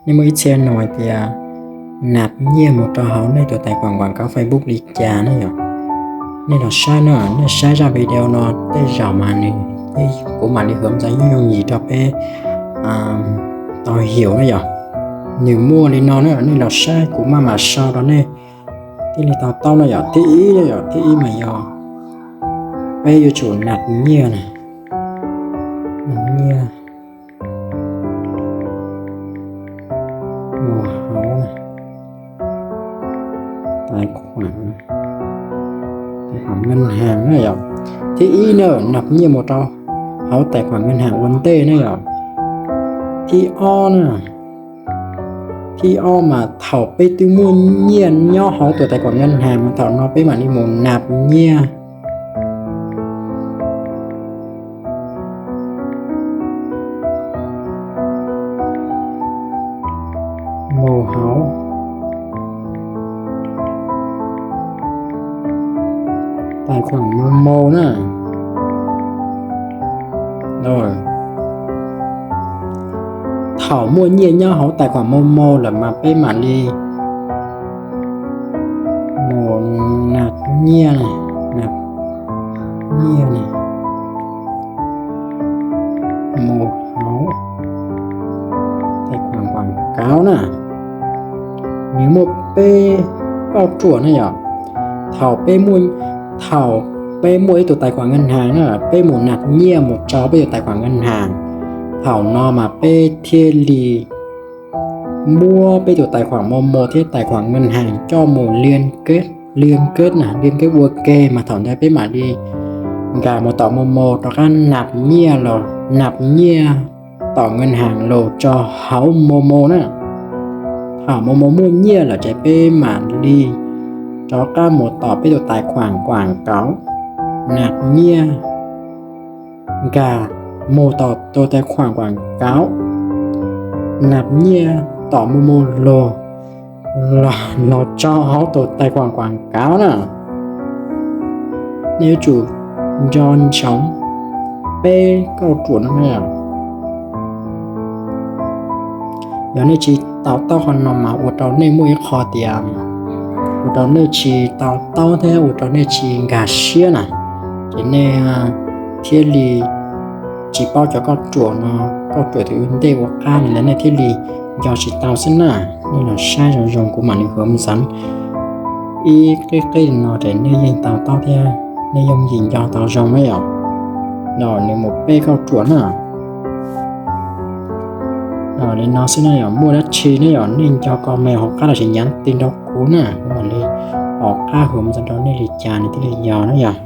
Nej muaj ib txhia nug hais tias nab nyiaj mus rau hauv nej tus tais khuam quam kauv Facebook li cas ne yom? Nej los saib na, nej saib zaj video no tej zaum mas nws, kuv mam li hwv ntxav yooj yooj yim rau peb tau hum na yom. Nws muaj li no na, nej los saib kuv maj mam sau rau nej thiaj li tau taub na yom. Thib ib, yog thib ib mas yog peb yuav tsum nab nyiaj na, nab nyiaj mus hauv tais khuam, tais khuam ngaj has na yom. Thib ib na, nab nyiaj mus rau hauv tais khuam ngaj has ua ntej na yom. Thib ob na, thib ob mas thaum peb twb muaj nyiaj nyob hauv tus tais khuam ngaj has mas thaum no peb mam li mus nab nyiaj mus hauv tais khuam Momo na. Thaum muaj nyiaj nyob hauv tais khuam Momo lawm mas peb mam li mus nab nyiaj, nab nyiaj mus hauv tais khuam quam kauv na. Nws muaj peb kauj ruam na yom. Thaum peb muaj, thaum peb muaj ib tug tais khuam ngaj has na, peb mus nab nyiaj mus rau peb tus tais khuam ngaj has, thaum no mas peb thiaj li muab peb tus tais khuam Momo thiab tais khuam ngaj has coj mus li nkeb na, li nkeb ua ke mas thaum ntawd peb mam li nkag mus tom Momo rov qab nab nyiaj los, nab nyiaj tom ngaj has los rau hauv Momo na. Thaum Momo muaj nyiaj lawm ces peb mam li rov qab mus tom peb tus tais khuam quam kauv, nab nyiaj nkag mus tom tus tais khuam quam kauv, nab nyiaj tom Momo los, los rau hauv tus tais khuam quam kauv na. Nej yuav tsum nco ntsoov peb kauj ruam no. Yog nej tsis to taub qhov no mas ua rau nej muaj ib qho tias, ua rau nej tsis to taub thiab ua rau nej tsis nkag siab na, ces nej thiaj li tsis paub cov kauj ruam no, kauj ruam tus ntej ua qab li ntawd nej thiaj li nco tsis tau xwb na. Nej los saib zoo zoo kuv mam li hwv ntxav ib qib qib no ces nej yeej to taub thiab nej yooj yim nco tau zoo na yom. No nws mus peb kauj ruam na. Li no xwb na yom, muaj dab tsi ne yom nej nco comment hauv qab los sis nhắn tin rau kuv na, kuv mam li pom qab hwv ntxav rau nej li cas nws thiaj li yog na yom.